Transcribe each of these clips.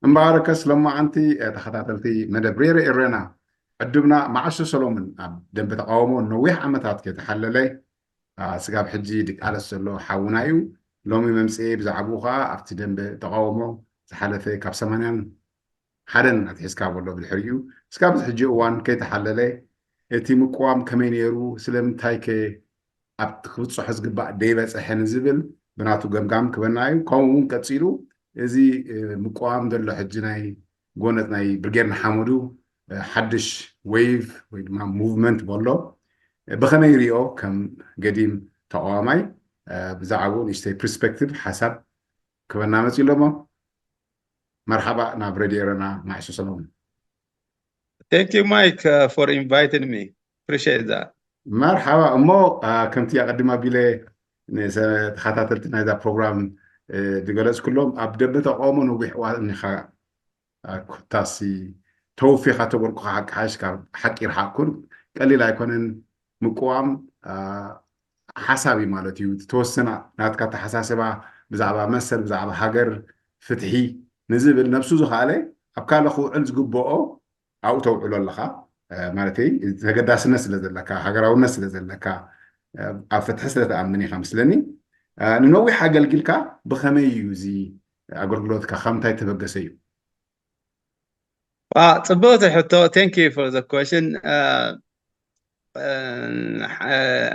እምበኣርከስ ሎማዓንቲ ተኸታተልቲ መደብ ሬረ ኤረና ዕዱብና መዓሾ ሰሎምን ኣብ ደንበ ተቃውሞ ነዊሕ ዓመታት ከይተሓለለ ስጋብ ሕጂ ድቃለስ ዘሎ ሓውና እዩ። ሎሚ መምፅኤ ብዛዕባኡ ከዓ ኣብቲ ደንበ ተቃውሞ ዝሓለፈ ካብ ሰማንያን ሓደን ኣትሒዝካ በሎ ብድሕሪኡ እስካብ ሕጂ እዋን ከይተሓለለ እቲ ምቅዋም ከመይ ነይሩ፣ ስለምንታይ ከ ኣብቲ ክብፅሖ ዝግባእ ደይበፅሐ ንዝብል ብናቱ ገምጋም ክበና እዩ። ከምኡ እውን ቀፂሉ እዚ ምቅዋም ዘሎ ሕጂ ናይ ጎነፅ ናይ ብርጌድ ንሓመዱ ሓድሽ ዌይቭ ወይ ድማ ሙቭመንት በሎ ብኸመይ ሪኦ ከም ገዲም ተቃዋማይ ብዛዕባኡ ንእሽተይ ፕርስፔክቲቭ ሓሳብ ክበና መፂኡ ኣለሞ። መርሓባ ናብ ሬድዮ ኤረና ማዕሾ ሰለሙን። Thank you, Mike, uh, for inviting me. Appreciate that. መርሓባ እሞ ከምቲ ኣቀዲማ ቢለ ተኸታተልቲ ናይዛ ፕሮግራም ዝገለፅኩሎም ኣብ ደንበ ተቃውሞ ነዊሕ እዋን እኒኻ ኮታሲ ተወፊኻ ተበልኩኻ ሓቂ ሓሽ ካብ ሓቂ ይርሓቅኩን ቀሊል ኣይኮነን ምቅዋም ሓሳብ እዩ ማለት እዩ ተወሰና ናትካ ተሓሳስባ ብዛዕባ መሰል ብዛዕባ ሃገር ፍትሒ ንዝብል ነብሱ ዝኸኣለ ኣብ ካልእ ክውዕል ዝግብኦ ኣብኡ ተውዕሎ ኣለኻ ማለተይ ተገዳስነት ስለ ዘለካ ሃገራውነት ስለ ዘለካ ኣብ ፍትሒ ስለ ተኣምን ኢኻ ምስለኒ ንነዊሕ ኣገልግልካ ብኸመይ እዩ እዚ ኣገልግሎትካ ካብ ምንታይ ተበገሰ እዩ ጽብቕቲ ሕቶ thank you for the question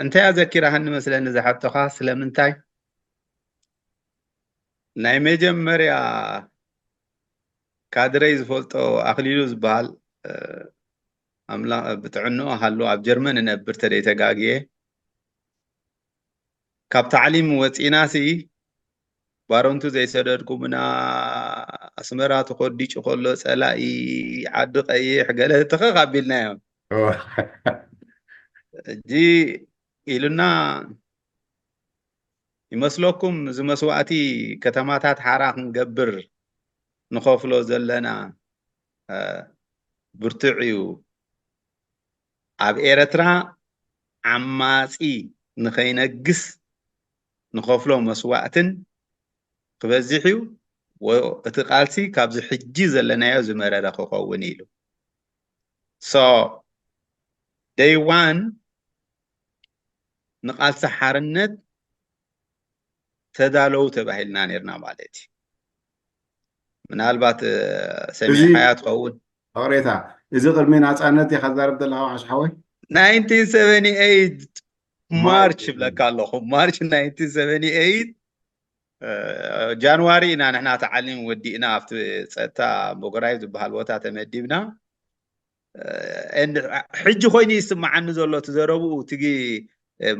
እንታይ ኣዘኪራሃኒ መስለኒ ዝሓቶኻ ስለምንታይ ናይ መጀመርያ ካድረይ ዝፈልጦ ኣኽሊሉ ዝበሃል ኣምላኽ ብጥዕንኡ ሃሉ ኣብ ጀርመን እነብር ተደይተጋግየ ካብ ታዕሊም ወፂእናሲ ባረንቱ ዘይሰደድኩምና ኣስመራ ተኾዲጩ ከሎ ፀላኢ ዓዲ ቀይሕ ገለ ትኽኽ ኣቢልናዮም ሕጂ ኢሉና ይመስለኩም እዚ መስዋእቲ ከተማታት ሓራ ክንገብር ንኸፍሎ ዘለና ብርቱዕ እዩ ኣብ ኤረትራ ዓማጺ ንኸይነግስ ንኸፍሎ መስዋእትን ክበዝሕ እዩ እቲ ቃልሲ ካብዚ ሕጂ ዘለናዮ ዝመረረ ክኸውን ኢሉ so day one ንቃልሲ ሓርነት ተዳለው ተባሂልና ነርና ማለት እዩ ምናልባት ሰሚዕካያ ትኸውን ቅሬታ እዚ ቅድሚ ናፃነት ኢኻ ትዛረብ ዘለኻ ዋዕሽ ሓወይ nineteen seventy eight ማርች ይብለካ ኣለኹ ማርች nineteen seventy eight ጃንዋሪ ኢና ንሕና ተዓሊም ወዲእና ኣብቲ ፀጥታ ሞጎራይ ዝበሃል ቦታ ተመዲብና ሕጂ ኮይኑ ይስማዓኒ ዘሎ እቲ ዘረብኡ እቲ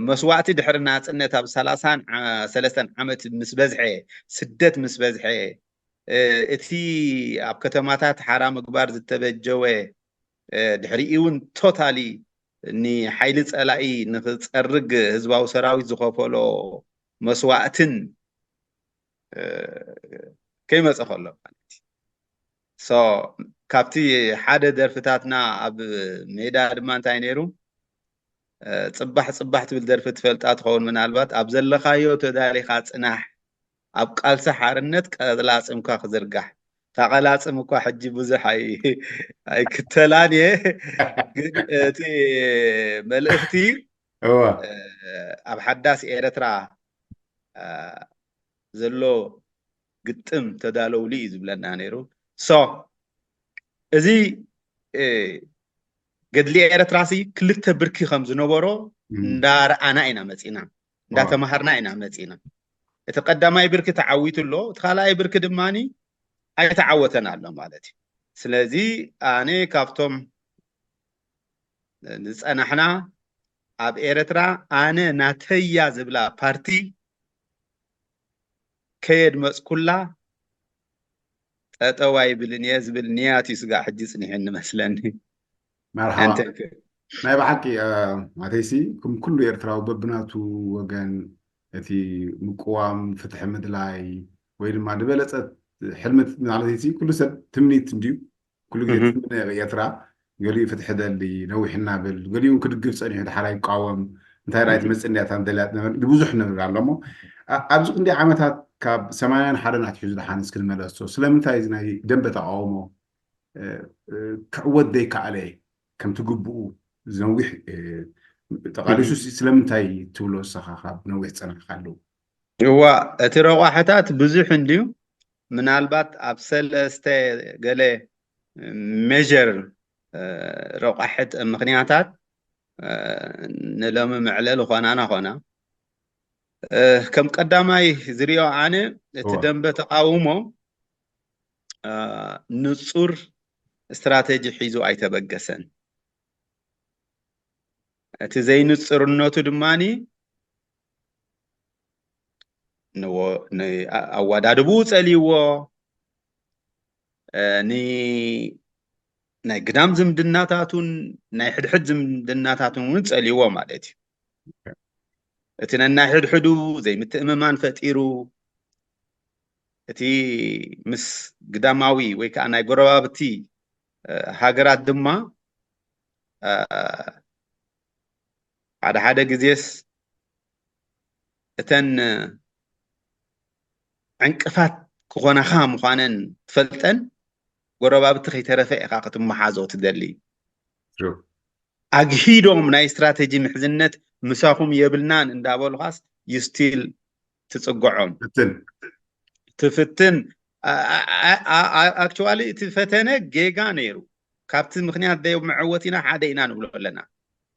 መስዋእቲ ድሕሪ ናፅነት ኣብ ሰላሳን ሰለስተን ዓመት ምስ በዝሐ ስደት ምስ በዝሐ እቲ ኣብ ከተማታት ሓራ ምግባር ዝተበጀወ ድሕሪኡ እውን ቶታሊ ንሓይሊ ፀላኢ ንክፀርግ ህዝባዊ ሰራዊት ዝኸፈሎ መስዋእትን ከይመፀ ከሎ ማለት so ካብቲ ሓደ ደርፍታትና ኣብ ሜዳ ድማ እንታይ ነይሩ ፅባሕ ፅባሕ ትብል ደርፊ ትፈልጣ ትኸውን ምናልባት ኣብ ዘለኻዮ ተዳሊኻ ፅናሕ ኣብ ቃልሲ ሓርነት ቀላፅምካ ክዝርጋሕ እታ ቀላፅም እኳ ሕጂ ብዙሕ ኣይክተላን እየ ግን እቲ መልእኽቲ ኣብ ሓዳስ ኤረትራ ዘሎ ግጥም ተዳለውሉ እዩ ዝብለና ነይሩ so እዚ ገድሊ ኤረትራ ሲ ክልተ ብርኪ ከም ዝነበሮ እንዳረኣና ኢና መፂና እንዳተማሃርና ኢና መፂና እቲ ቀዳማይ ብርኪ ተዓዊቱ ኣሎ እቲ ካልኣይ ብርኪ ድማ ኣይተዓወተን ኣሎ ማለት እዩ ስለዚ ኣነ ካብቶም ዝፀናሕና ኣብ ኤረትራ ኣነ ናተያ ዝብላ ፓርቲ ከየድመፅኩላ ጠጠው ኣይብልን እየ ዝብል ንያት እዩ ስጋዕ ሕጂ ፅኒሑ እንመስለኒ መርሓባ ናይ ብሓቂ ማተይሲ ከም ኩሉ ኤርትራዊ በብናቱ ወገን እቲ ምቅዋም ፍትሒ ምድላይ ወይ ድማ ዝበለፀት ሕልሚ ማለት ኩሉ ሰብ ትምኒት እንድዩ ኩሉ ግዜ ትምነ ኤርትራ ገሊኡ ፍትሒ ደሊ ነዊሕ እናብል ገሊኡ ክድግፍ ፀኒሑ ድሓራ ይቃወም እንታይ ራይ ትመፅእ እንዲያ ታን ደልያ ብዙሕ ንብል ኣሎ ሞ ኣብዚ ክንደይ ዓመታት ካብ ሰማንያን ሓደን ኣትሒዙ ደሓን እስኪ ንመለሶ። ስለምንታይ እዚ ናይ ደንበ ተቃውሞ ክዕወት ዘይከኣለ ከምቲ ግብኡ ዝነዊሕ ተቃሊሱ ስለምንታይ ትብሎ ንስኻ ካብ ነዊሕ ዝጸናሕካሉ? እዋ፣ እቲ ረቋሕታት ብዙሕ እንድዩ። ምናልባት ኣብ ሰለስተ ገለ ሜር ረቋሕት ምክንያታት ንሎሚ መዕለሊ ኾናና ኾና። ከም ቀዳማይ ዝሪኦ ኣነ እቲ ደንበ ተቃውሞ ንጹር ስትራተጂ ሒዙ ኣይተበገሰን። እቲ ዘይንጽርነቱ ድማ ኣወዳድብኡ ጸልይዎ፣ ናይ ግዳም ዝምድናታቱን ናይ ሕድሕድ ዝምድናታቱን እውን ጸልይዎ ማለት እዩ። እቲ ነናይ ሕድሕዱ ዘይምትእምማን ፈጢሩ፣ እቲ ምስ ግዳማዊ ወይ ከዓ ናይ ጎረባብቲ ሃገራት ድማ ሓደ ሓደ ግዜስ እተን ዕንቅፋት ክኾናኻ ምዃነን ትፈልጠን ጎረባብቲ ከይተረፈ ኢኻ ክትመሓዞ ትደሊ። ኣግሂዶም ናይ ስትራተጂ ምሕዝነት ምሳኹም የብልናን እንዳበሉኻስ you still ትጽግዖም ትፍትን። Actually እቲ ፈተነ ጌጋ ነይሩ። ካብቲ ምክንያት ደይ መዕወት ኢና ሓደ ኢና ንብሎ ኣለና።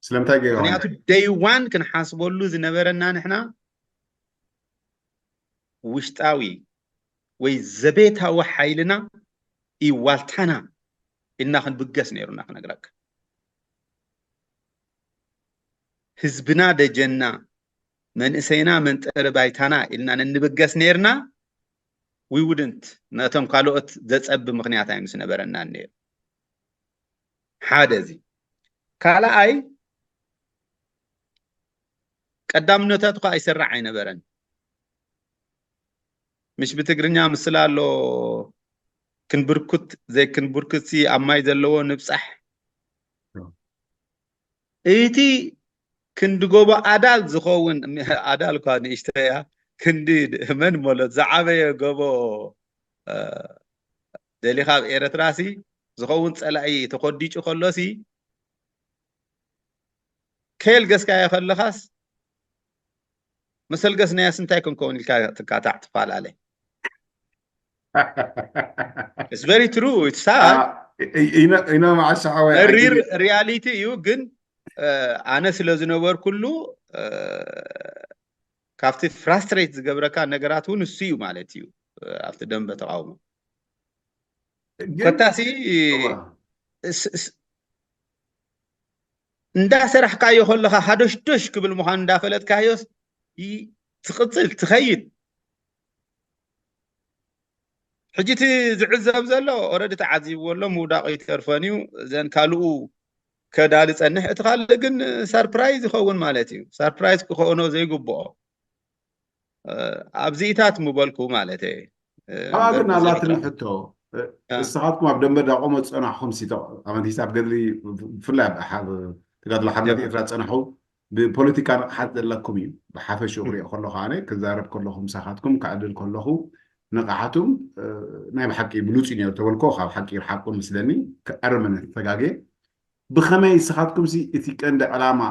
ስለምንታይ ጌጋ ምክንያቱ day one ክንሓስበሉ ዝነበረና ንሕና ውሽጣዊ ወይ ዘቤታዊ ሓይልና እዩ ዋልታና ኢልና ክንብገስ ነይሩና። ክነግረካ ህዝብና ደጀና መንእሰይና መንጠሪ ባይታና ኢልና ነንብገስ ነይርና። We wouldn't ነቶም ካልኦት ዘጸቢ ምክንያት ኣይምስ ነበረናን ነይሩ። ሓደ እዚ። ካልኣይ ቀዳምነታት እኳ ኣይሰራዕ ኣይነበረን። ምሽ ብትግርኛ ምስላ ኣሎ ክንብርኩት ዘይክንብርኩት ሲ ኣብ ማይ ዘለዎ ንብጻሕ። እቲ ክንዲ ጎቦ ኣዳል ዝኸውን ኣዳል እኳ ንእሽተያ ክንዲ መን መሎት ዝዓበየ ጎቦ ደሊኻ ኣብ ኤረትራ ሲ ዝኸውን ጸላኢ ተኾዲጩ ከሎ ሲ ከየልገስካዮ ከለኻስ መሰልገስናያስ እንታይ ክንከውን ኢልካ ትካታዕ ትፈላለ። It's very true, it's sad። ኢኖ መዓሻ ሓወይ መሪር ሪያሊቲ እዩ። ግን ኣነ ስለ ዝነበርኩሉ ካብቲ ፍራስትሬት ዝገብረካ ነገራት እውን እሱ እዩ ማለት እዩ። ኣብቲ ደንበ ተቃውሞ ኮታሲ እንዳሰራሕካዮ ከለካ ሃዶሽዶሽ ክብል ምኳኑ እንዳፈለጥካዮስ ትቅፅል ትኸይድ። ሕጂ እቲ ዝዕዘብ ዘሎ ኦረዲ ተዓዚብዎ ኣሎ፣ ምውዳቅ ይተርፈን እዩ። ዘን ካልኡ ከዳሊ ጸንሕ፣ እቲ ካልእ ግን ሳርፕራይዝ ይኸውን ማለት እዩ። ሳርፕራይዝ ክኾኖ ዘይግብኦ ኣብዚኢታት ምበልኩ ማለት እየ። ኣብኣ ግን ኣላትኒ ሕቶ፣ እስኻትኩም ኣብ ደንበ ዳቆሞ ዝጸናሕኹም ሲ ኣመንቲ ሂሳብ ገድሊ ብፍላይ ኣብ ሓብ ተጋድሎ ሓርነት ኤርትራ ዝጸናሑ ብፖለቲካ ንቕሓት ዘለኩም እዩ። ብሓፈሽኡ ክሪኦ ከለኹ ኣነ ክዛረብ ከለኹ ምሳኻትኩም ክዕልል ከለኹ ንቕሓቱም ናይ ብሓቂ ብሉጽ እዩ ነይሩ ተበልኮ ካብ ሓቂ ይርሓቁ ምስለኒ ክኣርመነ ተጋጌ ብኸመይ ንስኻትኩም ሲ እቲ ቀንዲ ዕላማ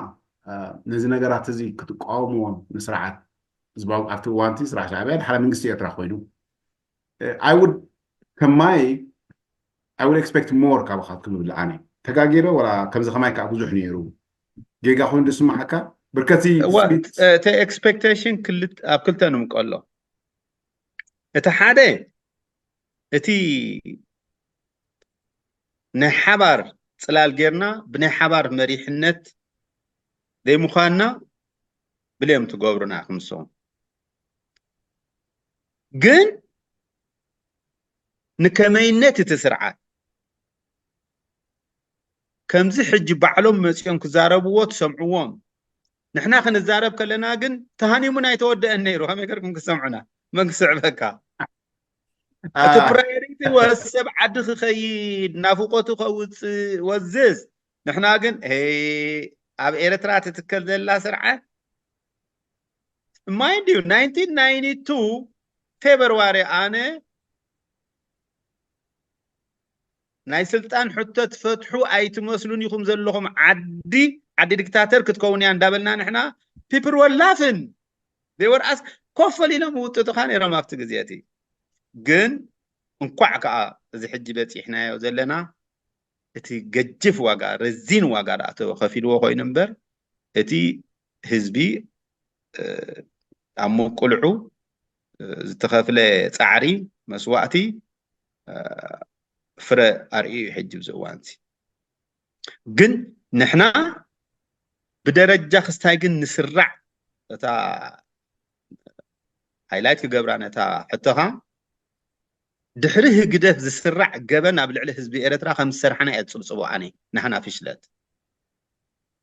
ነዚ ነገራት እዚ ክትቃወምዎ ንስርዓት ህዝባዊ ኣብቲ እዋንቲ ስርዓት ሻዕብያ ድሓር መንግስቲ ኤርትራ ኮይኑ I would ከማይ I would expect more ካባኻትኩም ይብል ኣነ ተጋጌ ዶ ወላ ከምዚ ከማይ ከዓ ብዙሕ ነይሩ ጌጋ ኮይኑ ዝስማዓካ ብርከቲ እቲ ኤክስፔክቴሽን ኣብ ክልተ ንምቀሎ እቲ ሓደ እቲ ናይ ሓባር ፅላል ጌርና ብናይ ሓባር መሪሕነት ዘይምዃንና ብልዮም ትገብሩና ክምስኹም ግን ንከመይነት እቲ ስርዓት ከምዚ ሕጂ ባዕሎም መፂኦም ክዛረብዎ ትሰምዕዎም ንሕና ክንዛረብ ከለና ግን ተሃኒሙን ኣይተወደአን ነይሩ ከመይ ገርኩም ክሰምዑና መን ክስዕበካ እቲ ፕራዮሪቲ ወስ ሰብ ዓዲ ክኸይድ ናፍቆቱ ከውፅእ ወዝዝ ንሕና ግን ኣብ ኤርትራ ትትከል ዘላ ስርዓት mind you nineteen ninety two ፌብርዋሪ ኣነ ናይ ስልጣን ሕቶ ትፈትሑ ኣይትመስሉን ኢኹም ዘለኹም። ዓዲ ዓዲ ዲክታተር ክትከውን እያ እንዳበልና ንሕና people were laughing, they were ask ኮፍ ኢሎም ይውጥጡኻ ነይሮም ኣብቲ ግዜ እቲ። ግን እንኳዕ ከዓ እዚ ሕጂ በፂሕናዮ ዘለና እቲ ገጅፍ ዋጋ፣ ረዚን ዋጋ ደኣ ተኸፊልዎ ኮይኑ እምበር፣ እቲ ህዝቢ ኣብ ምቁልዑ ዝተኸፍለ ፃዕሪ፣ መስዋእቲ ፍረ ኣርእዩ እዩ ሕጂ ኣብዚ እዋን እዚ። ግን ንሕና ብደረጃ ክስታይ ግን ንስራዕ፣ እታ ሃይላይት ክገብራ ነታ ሕቶኻ፣ ድሕሪ ህግደፍ ዝስራዕ ገበን ኣብ ልዕሊ ህዝቢ ኤርትራ ከም ዝሰርሓና እየ ዝጽብጽቦ ኣነ። ናህና ፍሽለት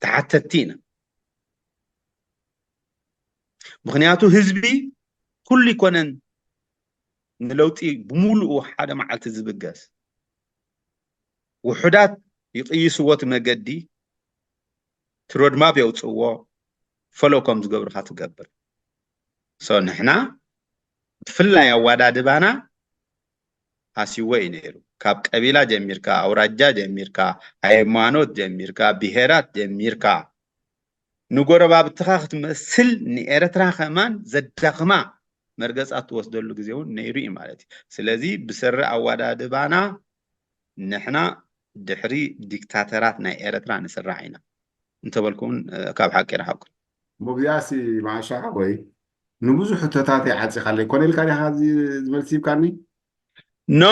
ተሓተትቲ ኢና። ምኽንያቱ ህዝቢ ኩሉ ይኮነን ንለውጢ ብምሉኡ ሓደ መዓልቲ ዝብገስ። ውሑዳት ይቕይስዎ እቲ መገዲ፣ እቲ ሮድማፕ የውፅዎ፣ ፈሎ ከም ዝገብርካ ትገብር። ሶ ንሕና ብፍላይ ኣዋዳድባና ሃሲዎ እዩ ነይሩ። ካብ ቀቢላ ጀሚርካ፣ ኣውራጃ ጀሚርካ፣ ሃይማኖት ጀሚርካ፣ ብሄራት ጀሚርካ፣ ንጎረባብትኻ ክትመስል ንኤርትራ ከማን ዘዳኽማ መርገጻት ትወስደሉ ግዜ እውን ነይሩ እዩ ማለት እዩ። ስለዚ ብሰሪ ኣዋዳድባና ንሕና ድሕሪ ዲክታተራት ናይ ኤርትራ ንስራዕ ኢና እንተበልኩ እውን ካብ ሓቂ ይረሓቅኩ። ብዚኣሲ ማሻ ሓወይ ንብዙሕ ሕቶታት ይዓፂኻለይ ኮነ ኢልካ ዲኻ እዚ መልሲ ሂብካኒ? ኖ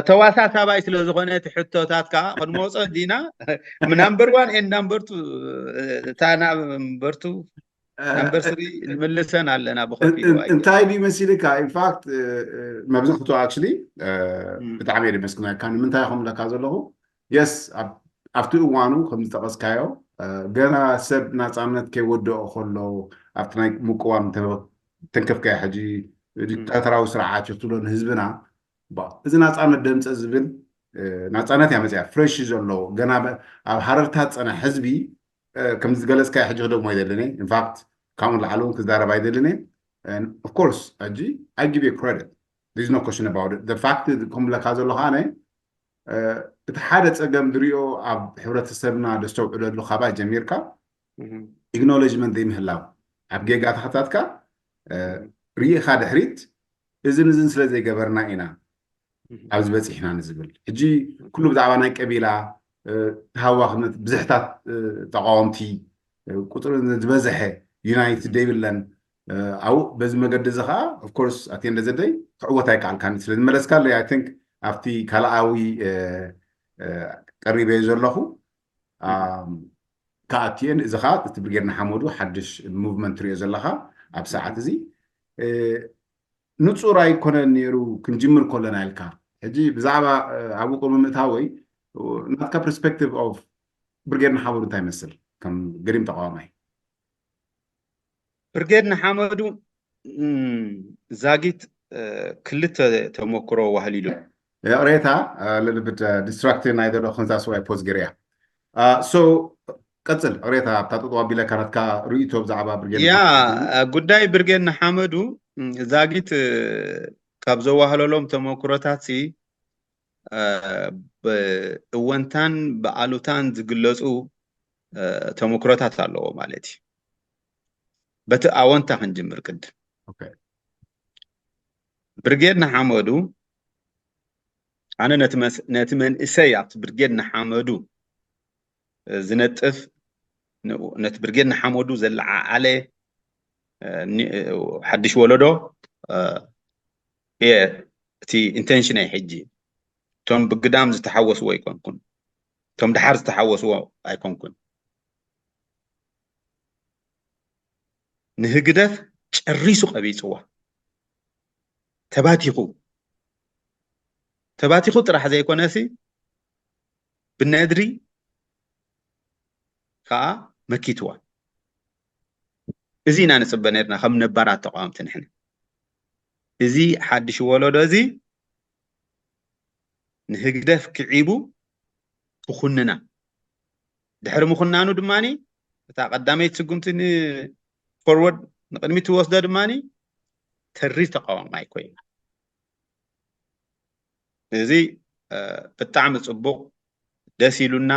ተዋሳሳባይ ስለ ዝኾነ እቲ ሕቶታትካ ክንመፆ እንዲና ናምበር ዋን ኤን ናምበር ቱ እታ ናምበር ቱ ናምበር ስሪ ንምልሰን ኣለና ብኸፊሉ እንታይ ድዩ መሲልካ ኢንፋክት መብዛሕቱ ኣክቹሊ ብጣዕሚ እየ ደመስግነካ ንምንታይ ከም ለካ ዘለኹ የስ ኣብቲ እዋኑ ከም ዝጠቐስካዮ ገና ሰብ ናፃነት ከይወደኦ ከሎ ኣብቲ ናይ ምቅዋም ተንከፍካዮ ሕጂ ዲክታተራዊ ስርዓት እዩ ክትብሎ ንህዝብና እዚ ናፃነት ደምፀ ዝብል ናፃነት እያ መፅያ ፍሬሽ እዩ ዘሎ ገና ኣብ ሃረርታ ዝፀነሐ ህዝቢ ከም ዝገለፅካዮ ሕጂ ክደግሞ ኣይደልን እየ ኢንፋክት ካብኡ ንላዕሊ እውን ክዛረብ ኣይደልን እየ ኦፍኮርስ ሕጂ I give you credit there is no question about it the fact ከም ብለካ ዘሎ ከዓነ እቲ ሓደ ፀገም ዝሪኦ ኣብ ሕብረተሰብና ደስተውዕለሉ ካባይ ጀሚርካ acknowledgement ዘይምህላው ኣብ ጌጋታትካ ርኢኻ ድሕሪት እዝን እዝን ስለ ዘይገበርና ኢና ኣብዚ በፂሕና ንዝብል ሕጂ ኩሉ ብዛዕባ ናይ ቀቢላ ተሃዋኽነት ብዝሕታት ተቃወምቲ ቁፅሪ ዝበዝሐ ዩናይትድ ዘይብለን ኣብኡ በዚ መገዲ እዚ ከዓ ኦፍኮርስ ኣቴንደ ዘደይ ክዕወት ኣይከኣልካን ስለ ዝመለስካለይ I think ኣብቲ ካልኣዊ ቀሪበዮ ዘለኹ ክኣትየን እዚ ከዓ እቲ ብርጌድ ንሓመዱ ሓድሽ ሙቭመንት ትሪኦ ዘለካ ኣብ ሰዓት እዚ ንፁር ኣይኮነን ነይሩ ክንጅምር ከለና ኢልካ ሕጂ ብዛዕባ ኣብኡ ቅድሚ ምእታወይ ናትካ ፐርስፔክቲቭ ኦፍ ብርጌድ ንሓመዱ እንታይ ይመስል ከም ገዲም ተቃዋማይ ብርጌድ ንሓመዱ ዛጊት ክልተ ተመክሮ ዋህሊሉ ይቕሬታ ልልብድ ዲስትራክት ናይ ዘሎ ክንዛ ስዋይ ፖዝ ገርያ ሶ ቀፅል ቅሬታ ኣብታ ጠጠው ኣቢለካ ናትካ ርእይቶ ብዛዕባ ብርጌድ ያ ጉዳይ ብርጌድ ንሓመዱ ዛጊት ካብ ዘዋህለሎም ተመክሮታት ብእወንታን ብኣሉታን ዝግለፁ ተመክሮታት ኣለዎ ማለት እዩ በቲ ኣወንታ ክንጅምር ቅድም ብርጌድ ንሓመዱ ኣነ ነቲ መንእሰይ ኣብቲ ብርጌድ ንሓመዱ ዝነጥፍ ነቲ ብርጌድ ንሓመዱ ዘለዓዓለ ሓድሽ ወለዶ እየ እቲ ኢንቴንሽነይ ሕጂ እቶም ብግዳም ዝተሓወስዎ ኣይኮንኩን እቶም ድሓር ዝተሓወስዎ ኣይኮንኩን ንህግደፍ ጨሪሱ ቀቢፅዋ ተባቲኹ ተባቲኹ ጥራሕ ዘይኮነሲ ብነድሪ ከዓ መኪትዋ እዚ ኢና ንፅበ ነርና ከም ነባራት ተቃወምቲ ንሕና እዚ ሓድሽ ወለዶ እዚ ንህግደፍ ክዒቡ ክኹንና ድሕሪ ምኹናኑ ድማ እታ ቀዳመይቲ ስጉምቲ ንፎርወርድ ንቅድሚት ትወስዶ ድማ ተሪ ተቃዋማይ ኮይና። እዚ ብጣዕሚ ጽቡቕ፣ ደስ ኢሉና።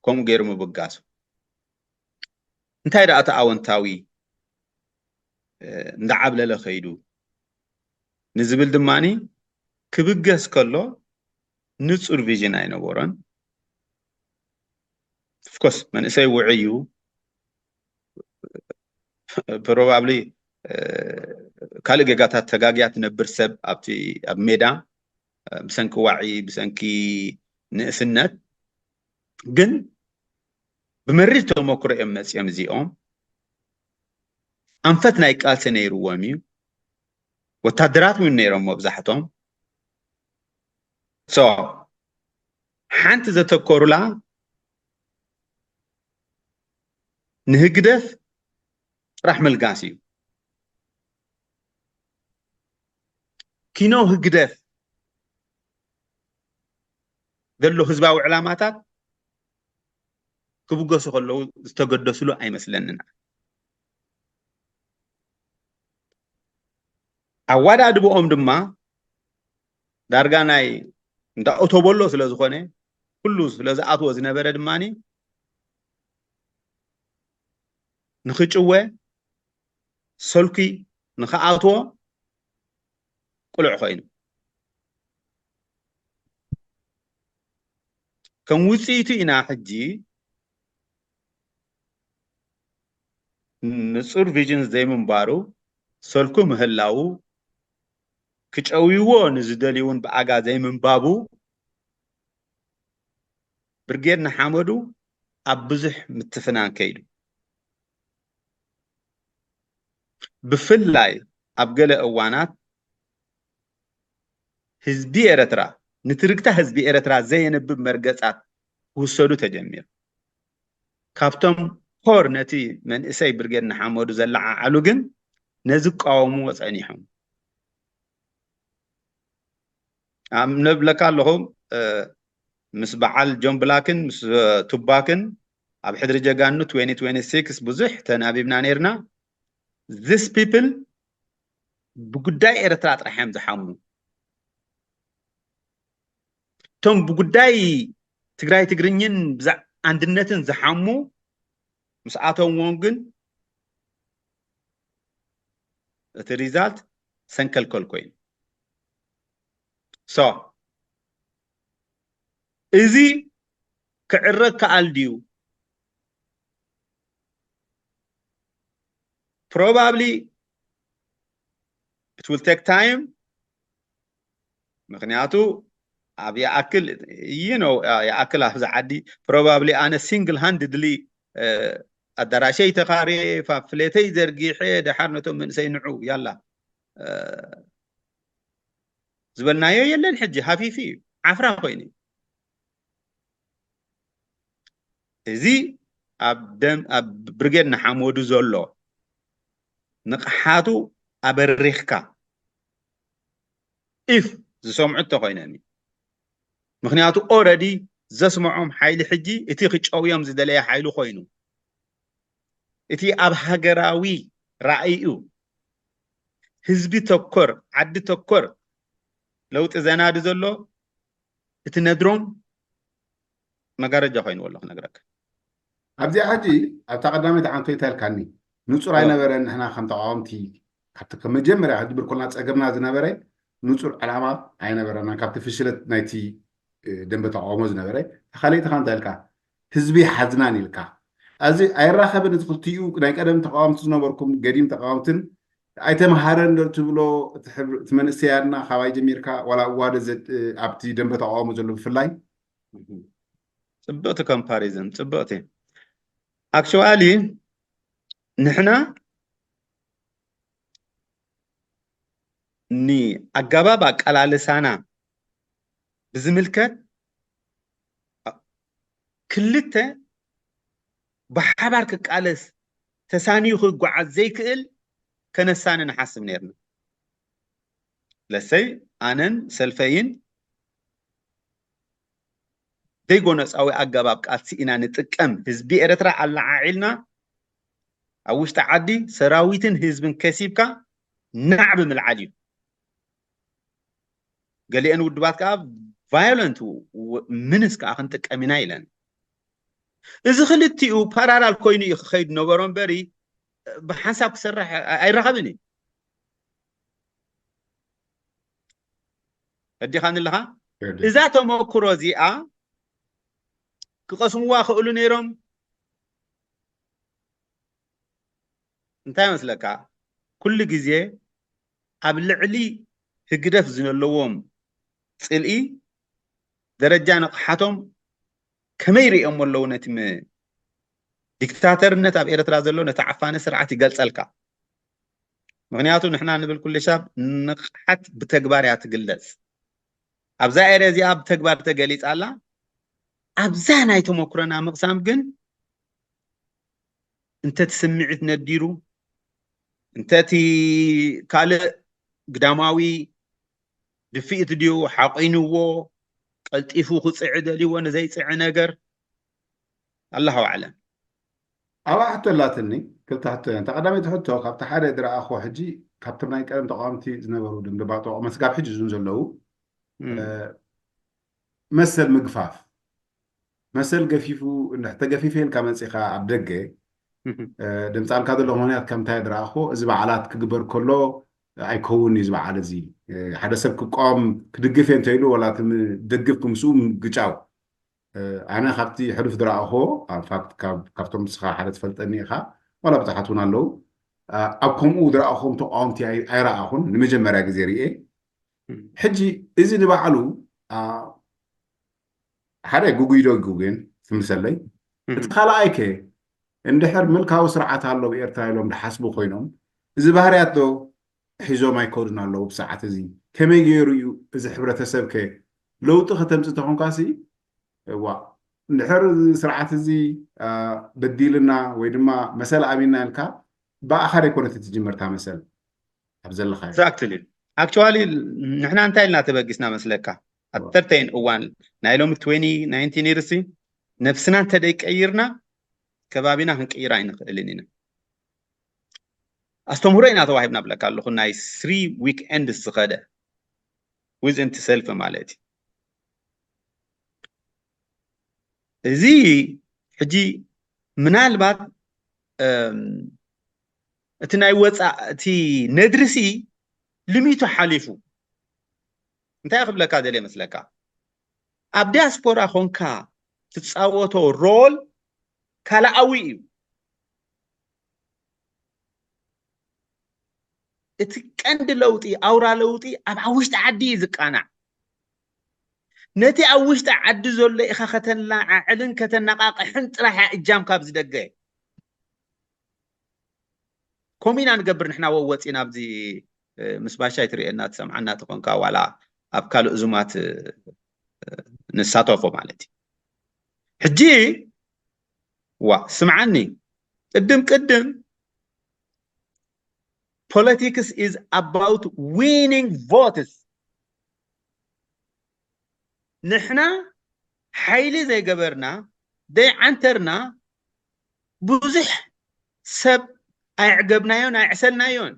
ከምኡ ገይሩ ምብጋሱ እንታይ ደኣ እቲ ኣወንታዊ እንዳዓብለለ ከይዱ ንዝብል ድማኒ ክብገስ ከሎ ንጹር ቪዥን ኣይነበሮን። ኦፍኮርስ መንእሰይ ውዑይ እዩ። ፕሮባብሊ ካልእ ጌጋታት ተጋግያ ትነብር ሰብ ኣብቲ ኣብ ሜዳ ብሰንኪ ዋዒ ብሰንኪ ንእስነት ግን ብመሪር ተመክሮ እዮም መፅኦም። እዚኦም ኣንፈት ናይ ቃልሲ ነይርዎም እዩ። ወታደራት እውን ነይሮም መብዛሕቶም። ሶ ሓንቲ ዘተኮሩላ ንህግደፍ ጥራሕ ምልጋስ እዩ። ኪኖ ህግደፍ ዘሎ ህዝባዊ ዕላማታት ክብገሱ ከለዉ ዝተገደስሉ ኣይመስለንን። ኣዋዳድብኦም ድማ ዳርጋ ናይ እንዳ ኦቶቦሎ ስለ ዝኾነ ኩሉ ስለ ዝኣትዎ ዝነበረ ድማኒ ንኽጭወ ሰልኩ ንኽኣትዎ ቅሉዕ ኮይኑ ከም ውፅኢቱ ኢና ሕጂ ንፁር ቪዥን ዘይምንባሩ ሰልኩ ምህላዉ ክጨውይዎ ንዝደልዩ እውን ብኣጋ ዘይምንባቡ ብርጌድ ንሓመዱ ኣብ ብዙሕ ምትፍናን ከይዱ። ብፍላይ ኣብ ገለ እዋናት ህዝቢ ኤረትራ ንትርግታ ህዝቢ ኤረትራ ዘየንብብ መርገጻት ክውሰዱ ተጀሚሩ። ካብቶም ኮር ነቲ መንእሰይ ብርጌድ ንሓመዱ ዘለዓዓሉ ግን ነዚ ክቃወምዎ ጸኒሖም። ኣብ ነብለካ ኣለኹ ምስ በዓል ጆን ብላክን ምስ ቱባክን ኣብ ሕድሪ ጀጋኑ twenty twenty-six ብዙሕ ተናቢብና ነርና። This people ብጉዳይ ኤርትራ ጥራሕ እዮም ዝሓሙ። እቶም ብጉዳይ ትግራይ ትግርኝን ብዛ- ኣንድነትን ዝሓሙ ምስ ኣተውዎም ግን እቲ ሪዛልት ሰንከልከል ኮይኑ። So እዚ ክዕረግ ከኣል ድዩ? Probably it will take time። ምክንያቱ ኣብ ይኣክል you know ይኣክል ኣብዚ ዓዲ probably ኣነ single handedly ኣዳራሸይ ተኻርየ ፋፍሌተይ ዘርጊሐ ደሓር ነቶም መንእሰይ ንዑ ያላ ዝበልናዮ የለን። ሕጂ ሃፊፊ እዩ ዓፍራ ኮይኑ እዩ። እዚ ኣብ ደም ኣብ ብርጌድ ንሓመዱ ዘሎ ንቕሓቱ ኣበሪኽካ if ዝሰምዑ እንተኮይኖም እዩ። ምክንያቱ already ዘስምዖም ሓይሊ ሕጂ እቲ ክጨውዮም ዝደለየ ሓይሊ ኮይኑ እቲ ኣብ ሃገራዊ ራእይኡ ህዝቢ ተኮር ዓዲ ተኮር ለውጢ ዘናዲ ዘሎ እቲ ነድሮም መጋረጃ ኮይኑ ኣሎ ክነግረካ። ኣብዚኣ ሕጂ ኣብታ ቀዳመይቲ ዓንቶ ይተልካኒ ንጹር ኣይነበረን። ንሕና ከም ተቃወምቲ ካብቲ ከም መጀመርያ ሕጂ ብርኩልና ጸገምና ዝነበረ ንጹር ዕላማ ኣይነበረናን ካብቲ ፍሽለት ናይቲ ደንበ ተቃውሞ ዝነበረ። ካልኣይቲ ከ እንታይ ኢልካ ህዝቢ ሓዝናን ኢልካ ኣዚ ኣይራኸብን። እቲ ክልቲኡ ናይ ቀደም ተቃወምቲ ዝነበርኩም ገዲም ተቃወምትን ኣይተምሃረን ዶ ትብሎ እቲ ሕብር- እቲ መንእሰያትና ካባይ ጀሚርካ ዋላ እዋደ ዘድ- ኣብቲ ደንበ ተቃውሞ ዘሎ ብፍላይ ፅብቕቲ ኮምፓሪዝን ፅብቕቲ። ኣክቹዋሊ ንሕና ንኣገባብ ኣቀላልሳና ብዝምልከት ክልተ ብሓባር ክቃለስ ተሳንዩ ክጓዓዝ ዘይክእል ከነሳኒ ንሓስብ ነርና። ለሰይ ኣነን ሰልፈይን ዘይጎነፃዊ ኣገባብ ቃልሲ ኢና ንጥቀም። ህዝቢ ኤረትራ ኣለዓዒልና ኣብ ውሽጢ ዓዲ ሰራዊትን ህዝብን ከሲብካ ናዕ ብምልዓል እዩ። ገሊአን ውድባት ከዓ ቫዮለንት ምንስ ከዓ ክንጥቀም ኢና ኢለን። እዚ ክልቲኡ ፓራላል ኮይኑ እዩ ክኸይድ ነበሮ እምበሪ ብሓንሳብ ክሰርሕ ኣይረኸብን እዩ። እዲኻኒ ኣለኻ? እዛ ተመክሮ እዚኣ ክቐስምዋ ክእሉ ነይሮም። እንታይ መስለካ? ኩሉ ግዜ ኣብ ልዕሊ ህግደፍ ዝነለዎም ፅልኢ ደረጃ ንቕሓቶም ከመይ ርእዮም ኣለዉ ነቲ ዲክታተርነት ኣብ ኤርትራ ዘሎ ነቲ ዓፋኒ ስርዓት ይገልጸልካ። ምክንያቱ ንሕና ንብል ኩሉ ሻብ ንቕሓት ብተግባር እያ ትግለጽ። ኣብዛ ኤርያ እዚኣ ብተግባር ተገሊጻ ኣላ። ኣብዛ ናይ ተመኩረና ምቕሳም ግን እንተ እቲ ስምዒት ነዲሩ እንተ እቲ ካልእ ግዳማዊ ድፍኢት ድዩ ሓቒንዎ ቀልጢፉ ክፅዒ ደልይዎ ንዘይፅዒ ነገር ኣላሁ ኣዕለም። ኣብኣ ሕቶ ኣላትኒ ክልተ ሕቶ እየን። እታ ቀዳመይቲ ሕቶ ካብቲ ሓደ ዝረኣኹ ሕጂ ካብቶም ናይ ቀደም ተቃወምቲ ዝነበሩ ድምድባጦ መስጋብ ሕጂ እዙን ዘለዉ መሰል ምግፋፍ መሰል ገፊፉ እንድሕር ተገፊፈ ኢልካ መፂኻ ኣብ ደገ ደምፃልካ ዘሎ ምክንያት ከምታይ ዝረኣኹ እዚ በዓላት ክግበር ከሎ ኣይከውን እዩ ዝበዓል እዚ ሓደ ሰብ ክቃወም ክድግፍ እየ እንተኢሉ ወላ ትደግፍ ክምስኡ ምግጫው ኣነ ካብቲ ሕሉፍ ዝረኣኹ ካብቶም ስኻ ሓደ ትፈልጠኒ ኢኻ ዋላ ብዙሓት እውን ኣለዉ ኣብ ከምኡ ዝረኣኹም ተቃወምቲ ኣይረኣኹን ንመጀመርያ ግዜ ርኤ ሕጂ እዚ ንባዕሉ ሓደ ጉጉይ ዶ ይጉጉን ትምልሰለይ እቲ ካልኣይ ከ እንድሕር ምልካዊ ስርዓት ኣሎ ብኤርትራ ኢሎም ድሓስቡ ኮይኖም እዚ ባህርያት ዶ ሒዞም ኣይከዱን ኣለዉ ብሰዓት እዚ ከመይ ገይሩ እዩ እዚ ሕብረተሰብ ከ ለውጢ ከተምፅእ ተኾንካሲ ዋ እንድሕር ስርዓት እዚ በዲልና ወይ ድማ መሰል ኣቢና ኢልካ ብኣኻ ደይኮነት ትጅምርታ መሰል ኣብ ዘለካ exactly actually ንሕና እንታይ ኢልና ተበጊስና መስለካ ኣብ ተርተይን እዋን ናይ ሎሚ twenty nineteen ይርሲ ነብስና እንተደይቀይርና ከባቢና ክንቅይር ኣይንኽእልን ኢና ኣስተምህሮ ኢና ተዋሂብና ብለካ ኣለኹ ናይ three weekends ዝኸደ with into self ማለት እዩ እዚ ሕጂ ምናልባት እቲ ናይ ወፃእ እቲ ነድርሲ ልሚቱ ሓሊፉ እንታይ ክብለካ ደልየ መስለካ ኣብ ዲያስፖራ ኮንካ ትፃወቶ ሮል ካልኣዊ እዩ እቲ ቀንዲ ለውጢ ኣውራ ለውጢ ኣብ ውሽጢ ዓዲ እዩ ዝቃናዕ ነቲ ኣብ ውሽጢ ዓዲ ዘሎ ኢኻ ከተላዓዕልን ከተነቃቅሕን ጥራሕ እጃም ካብ ዝደገ ከምኡ ኢና ንገብር ንሕና ወወፂና ኣብዚ ምስ ባሻይ ትርእየና ትሰምዓና ትኾንካ ዋላ ኣብ ካልእ እዙማት ንሳተፎ ማለት እዩ ሕጂ ዋ ስምዓኒ ቅድም ቅድም politics is about winning votes ንሕና ሓይሊ ዘይገበርና ደይዓንተርና ብዙሕ ሰብ ኣየዕገብናዮን ኣየዕሰልናዮን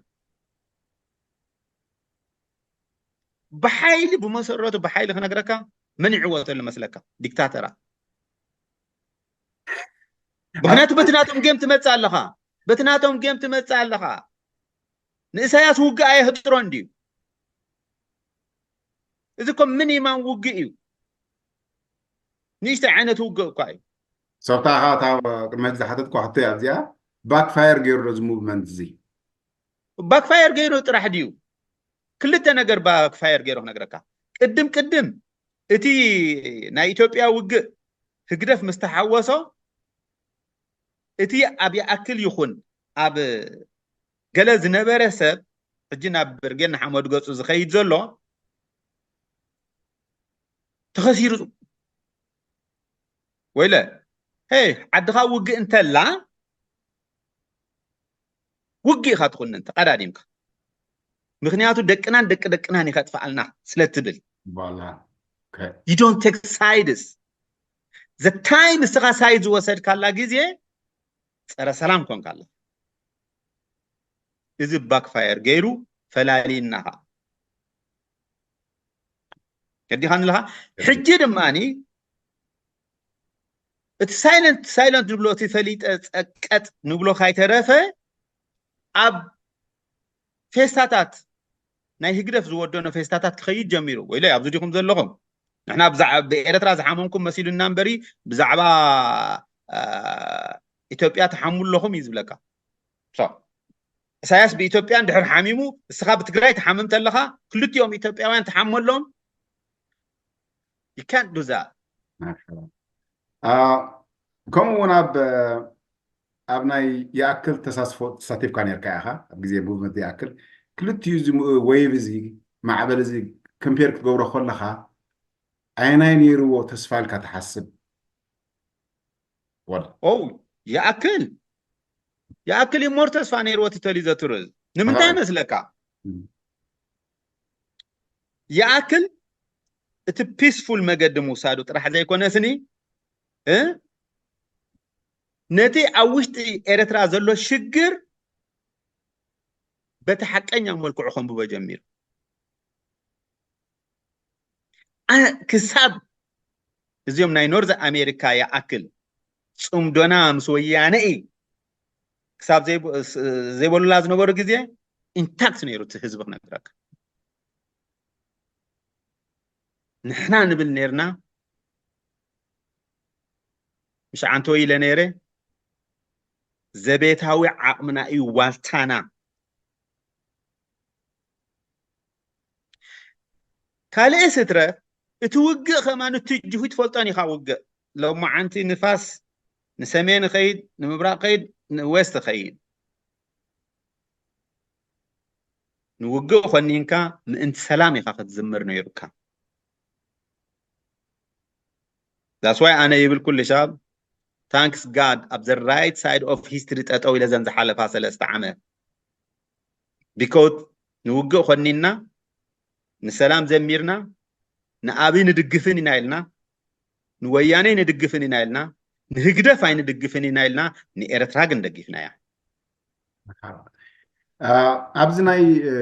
ብሓይሊ ብመሰረቱ ብሓይሊ ክነግረካ መን ይዕወተሉ መስለካ ዲክታተራት ምክንያቱ በቲ ናቶም ጌም ትመፅእ ኣለኻ በቲ ናቶም ጌም ትመፅእ ኣለኻ ንእሳያስ ውግእ ኣየህጥሮን ድዩ እዚ ኮ ሚኒማም ውግእ እዩ ንእሽተይ ዓይነት ውግእ እኳ እዩ ሰብታ ኢኻ እታ ቅድሚ ሕጂ ዝሓተትኳ ሕቶ እያ እዚኣ ባክፋየር ገይሩ ዶ እዚ ሙቭመንት እዚ ባክፋየር ገይሩ ጥራሕ ድዩ ክልተ ነገር ባክፋየር ገይሩ ክነግረካ ቅድም ቅድም እቲ ናይ ኢትዮጵያ ውግእ ህግደፍ ምስ ተሓወሶ እቲ ኣብ ይኣክል ይኹን ኣብ ገለ ዝነበረ ሰብ ሕጂ ናብ ብርጌድ ንሓመዱ ገፁ ዝኸይድ ዘሎ ተኸሲሩ ወይለ ሄይ ዓድኻ ውግእ እንተላ ውግእ ኢኻ ትኹንን ተቐዳዲምካ ምክንያቱ ደቅናን ደቂ ደቅናን ይኸጥፍኣልና ስለ ትብል you don't take sides the time እስኻ ሳይድ ዝወሰድካላ ግዜ ፀረ ሰላም ኮንካ ኣለኻ እዚ ባክፋየር ገይሩ ፈላሊና ኸዓ። ገዲኻ ንለኻ ሕጂ ድማኒ እቲ ሳይለንት ሳይለንት ንብሎ፣ እቲ ፈሊጠ ጸቀጥ ንብሎ ካይተረፈ፣ ኣብ ፌስታታት፣ ናይ ህግደፍ ዝወደኖ ፌስታታት ክኸይድ ጀሚሩ። ወይለ፣ ኣብዚ ዲኹም ዘለኹም? ንሕና ብዛዕ-፣ ብኤረትራ ዝሓመምኩም መሲሉና እምበሪ፣ ብዛዕባ፣ አ፣ ኢትዮጵያ ትሓሙ ኣለኹም እዩ ዝብለካ። ሶ፣ ኢሳያስ ብኢትዮጵያ እንድሕር ሓሚሙ፣ እስኻ ብትግራይ ትሓምም ተለኻ፣ ክልቲኦም ኢትዮጵያውያን ትሓሙ ኣለዎም? You can't do that. መርሓባ። አ፣ ከምኡ እውን ኣብ፣ ኣብ ናይ ይኣክል ተሳትፎ ተሳቲፍካ ነርካ ኢኻ፣ ኣብ ግዜ ሙቭመንት ይኣክል። ክልቲኡ እዚ ሙ-፣ ዌቭ እዚ፣ ማዕበል እዚ፣ ኮምፔር ክትገብሮ ከለኻ፣ ኣየናይ ነይርዎ ተስፋ ኢልካ ትሓስብ? ወላ። ኦ፣ ይኣክል። ይኣክል እዩ ሞር ተስፋ ነይርዎ እቲ ተሊዘ ቱርዝ። ንምንታይ ኣይ። መስለካ? እም። ይኣክል እቲ ፒስፉል መገዲ ምውሳዱ ጥራሕ ዘይኮነስኒ፣ እ? ነቲ ኣብ ውሽጢ ኤረትራ ዘሎ ሽግር በቲ ሓቀኛ መልክዑ ከንብቦ ጀሚሩ። ኣ-፣ ክሳብ እዚኦም ናይ ኖርዝ ኣሜሪካ ይኣክል ጽምዶና ምስ ወያነ እዩ ክሳብ ዘይብ-፣ ስ-፣ ዘይበሉላ ዝነበሩ ግዜ ኢንታክት ነይሩ እቲ ህዝቢ ክነግረካ። ንሕና ንብል ነይርና፣ ምሽ ዓንተወ ኢለ ነይረ፣ ዘቤታዊ ዓቕምና እዩ ዋልታና። ካልእ ስትረፍ፣ እቲ ውግእ ከማን እቲ ጅሁ ትፈልጦን ኢኻ። ውግእ ሎማዓንቲ ንፋስ ንሰሜን ኸይድ፣ ንምብራቕ ኸይድ፣ ንዌስት ኸይድ። ንውግእ ኾኒንካ ምእንቲ ሰላም ኢኻ ክትዝምር ነይሩካ። That's why ኣነ ይብል ኩሉ ሻብ፣ thanks God ኣብ the right side of history ጠጠው ኢለ ዘን ዝሓለፋ ሰለስተ ዓመት። Because ንውግእ ኾኒና፣ ንሰላም ዘሚርና፣ ንኣብይ ንድግፍን ኢና ኢልና፣ ንወያኔ ንድግፍን ኢና ኢልና፣ ንህግደፍ ኣይንድግፍን ኢና ኢልና፣ ንኤርትራ ግን ደጊፍናያ። መርሓባ። አ፣ ኣብዚ ናይ፣ እ፣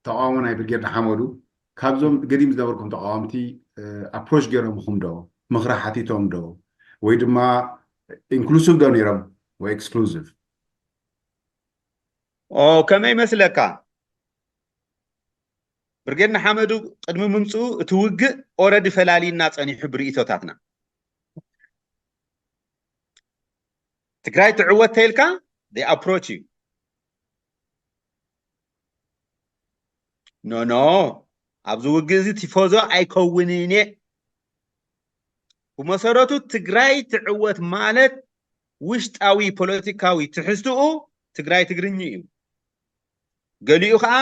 ተቃውሞ ናይ ብርጌድ ንሓመዱ፣ ካብዞም ገዲም ዝነበርኩም ተቃወምቲ፣ እ፣ ኣፕሮች ገይሮምኹም ዶ? ምኽሪ ሓቲቶም ዶ? ወይ ድማ ኢንክሉሲቭ ዶ ነይሮም ወይ ኤክስክሉሲቭ? ኦ፣ ከመይ መስለካ? ብርጌድ ንሓመዱ ቅድሚ ምምፅኡ እቲ ውግእ ኦረዲ ፈላሊና ጸኒሑ ብርእይቶታትና። ትግራይ ትዕወት ተይልካ፣ they approach you። ኖ፣ ኖ፣ ኣብዚ ውግእ እዚ ቲፎዞ ኣይከውንን እየ። ብመሰረቱ ትግራይ ትዕወት ማለት ውሽጣዊ ፖለቲካዊ ትሕዝትኡ ትግራይ ትግርኝ እዩ። ገሊኡ ከዓ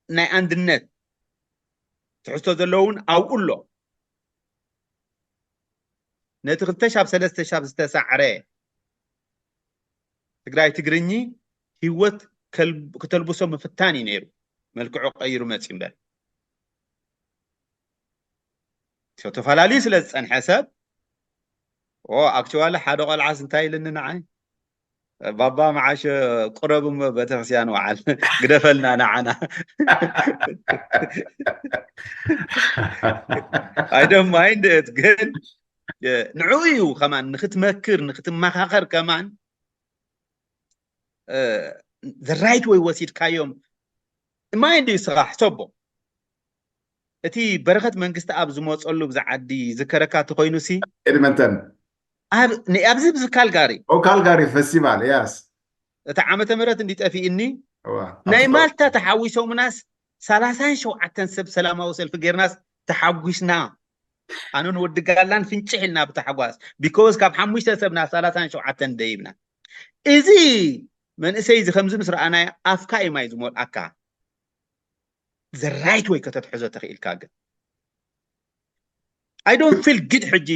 ናይ ኣንድነት ትሕዝቶ ዘለውን ኣብኡ ኣሎ። ነቲ ክልተ ሻብ ሰለስተ ሻብ ዝተሳዕረ ትግራይ ትግርኝ ህይወት ከል-፣ ክተልብሶ ምፍታን እዩ ነይሩ። መልክዑ ቀይሩ መፂኡ እምበር። ሶ ተፈላለዩ ስለ ዝፀንሐ ሰብ፣ ኦ፣ ኣክቹዋሊ ሓደ ቆልዓስ እንታይ ኢልኒ ንዓይ? ባባ መዓሽ ቁረብ እሞ ቤተክርስትያን ወዓል፣ ግደፈልና ንዓና። I don't mind it፣ ግን፣ እ፣ ንዕኡ እዩ ከማን ንክትመክር፣ ንክትመኻኸር ከማን፣ እ፣ the right way ወሲድካዮም። ማይንድ እዩ ስኻ ሕሰቦ። እቲ በረኸት መንግስቲ ኣብ ዝመፀሉ ብዛ ዓዲ ዝከረካ ተኮይኑ ሲ ኤድመንተን። ኣብ፣ ን-፣ ኣብዚ ብዚ ካልጋሪ። ኦ፣ ካልጋሪ ፌስቲቫል፣ ያስ። እቲ ዓመተ ምህረት እንዲ ጠፊእኒ፣ እዋ፣ ናይ ኣብቲ ማልታ ተሓዊሶምናስ ሰላሳን ሸውዓተን ሰብ ሰላማዊ ሰልፊ ጌርናስ ተሓጒስና። ኣነን ወዲ ጋላን ፍንጭሕ ኢልና ብታሕጓስ። ቢኮዝ ካብ ሓሙሽተ ሰብ ናብ ሰላሳን ሸውዓተን ደይብና። እዚ መንእሰይ እዚ ከምዚ ምስ ረኣናዮ ኣፍካ እዩ ማይ ዝመልኣካ። The right way ከተትሕዞ ተኽኢልካ ግን። I don't feel good ሕጂ፣